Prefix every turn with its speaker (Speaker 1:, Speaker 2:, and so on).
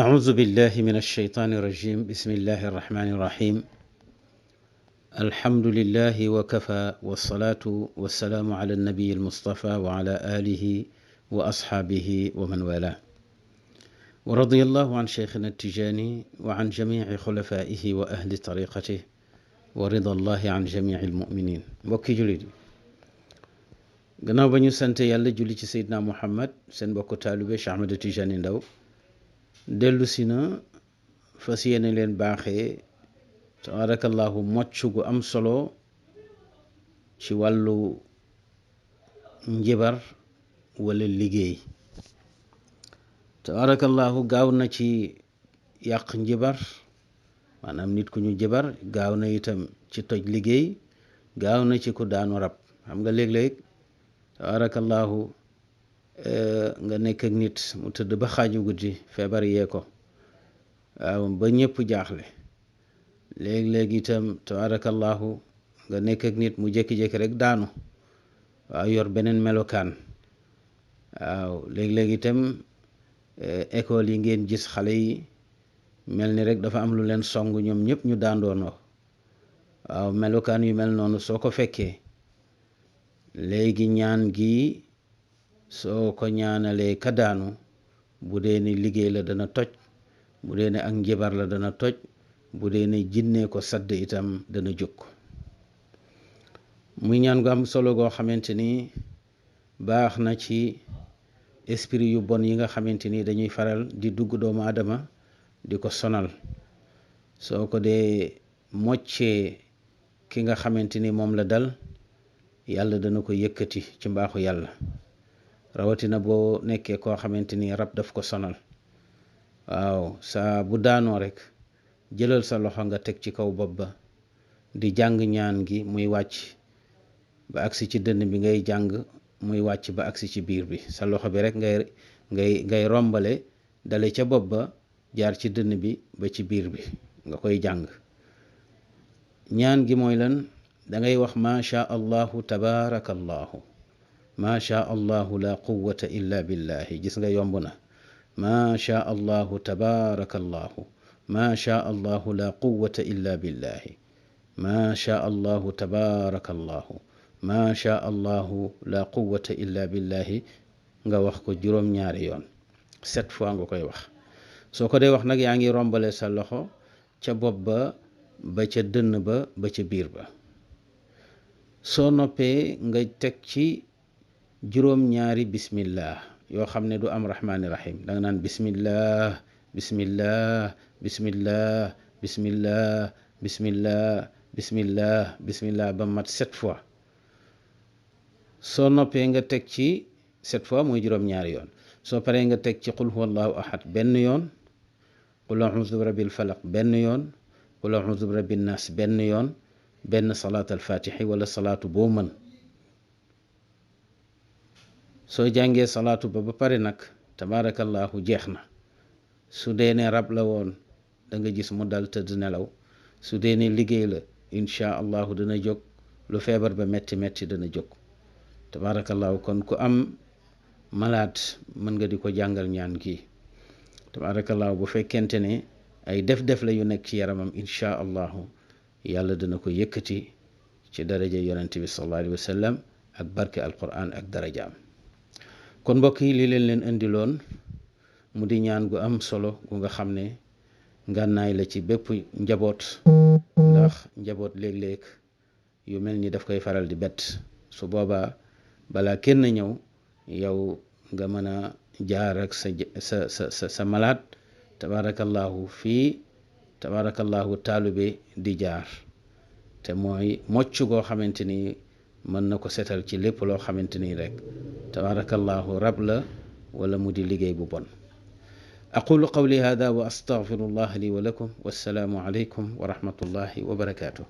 Speaker 1: أعوذ بالله من الشيطان الرجيم. بسم الله الرحمن الرحيم. الحمد لله وكفى والصلاة والسلام على النبي المصطفى وعلى آله وأصحابه ومن والاه. ورضي الله عن شيخنا التجاني وعن جميع خلفائه وأهل طريقته ورضا الله عن جميع المؤمنين. mbokki jullit yi gannaaw ba ñu sant yàlla julli ci Seydina Muhammad, seen mbokku taalibe Cheikh Ahmed Tijani Ndaw dellu si na fas yéene leen baaxee tabarakallahu mocc gu am solo ci wàllu njibar wala liggéey. tabarakallahu gaaw na ci yàq njibar, maanaam nit ku ñu jibar, gaaw na itam ci toj liggéey, gaaw na ci ku daanu rab. xam nga léeg-léeg tabarakallahu nga nekk ak nit mu tëdd ba xaaju guddi, feebar yee ko, waaw ba ñëpp jaaxle. léeg-léeg itam tabarakallahu nga nekk ak nit mu jékki-jékki rek daanu, waaw yor beneen melokaan. waaw léeg-léeg itam école yi ngeen gis xale yi mel ni rek dafa am lu leen song, ñoom ñëpp ñu daandoonoo. waaw melokaan yu mel noonu soo ko fekkee, léegi ñaan gi soo ko ñaanalee ka daanu, bu dee ni liggéey la dana toj, bu dee ne ak njibar la dana toj, bu dee ne jinne ko sadd itam dana jóg. muy ñaan gu am solo goo xamante ni baax na ci esprit yu bon yi nga xamante ni dañuy faral di dugg doomu aadama di ko sonal. soo ko dee moccee ki nga xamante ni moom la dal, yàlla dana ko yëkkati ci mbaaxu yàlla. rawatina boo nekkee koo xamante ni rab daf ko sonal, waaw saa bu daanoo rek jëlal sa loxo nga teg ci kaw bopp ba di jàng ñaan gi muy wàcc ba agsi ci dënn bi, ngay jàng muy wàcc ba agsi ci biir bi. sa loxo bi rek ngay rombale dale ca bopp ba jaar ci dënn bi ba ci biir bi, nga koy jàng. ñaan gi mooy lan? dangay wax macha allahu tabarakallahu, macha allahu la quwwata illa billahi. gis nga, yomb na. macha allahu tabarakallahu, macha allahu la quwwata illa billahi, macha allahu tabarakallahu, macha allahu la quwwata illa billahi. nga wax ko juróom-ñaari yoon, 7 fois nga koy wax. soo ko dee wax nag yaa ngi rombale sa loxo ca bopp ba ba ca dënn ba ba ca biir ba. soo noppee nga teg ci juróom-ñaari bismillah yoo xam ne du am rahmaani rahim. da nga naan bismillah bismillah bismillah bismillah bismillah bismillah bismillah ba mat 7 fois. soo noppee nga teg ci 7 fois muy juróom-ñaari yoon. soo paree nga teg ci qul huwallahu ahad benn yoon, qul a'udhu bi rabbil falaq benn yoon, qul a'udhu bi rabbin nas benn yoon, benn salaat al fatihi wala salaatu boo mën. soo jàngee salaatu ba pare nag tabarakallahu jeex na. su dee ne rab la woon da nga gis mu dal tëdd nelaw. su dee ne liggéey la insha allahu dana jóg. lu feebar ba metti metti dana jóg tabarakallahu. kon ku am malaat mën nga di ko jàngal ñaan gi tabarakallahu. bu fekkente ne ay def-def la yu nekk ci yaramam, insha allahu yàlla dana ko yëkkati ci daraja yonente bi sallallahu alayhi wa sallam ak barke alquran ak darajaam. kon mbokk yi, li leen indiloon mu di ñaan gu am solo gu nga xam ne ngànnaay la ci bépp njaboot, ndax njaboot léeg-léeg yu mel ni daf koy faral di bett. su boobaa balaa kenn ñëw yow nga mën a jaar ak sa malaat tabarakallahu fii tabarakallahu taalube di jaar, te mooy mocc goo xamante ni mën na ko setal ci lépp loo xamante ni rek tabarakallahu rab la wala mu di liggéey bu bon. aqulu qawli hada wa astaghfirullah li wa lakum. wassalaamu alaykum wa rahmatullahi wa barakatuh.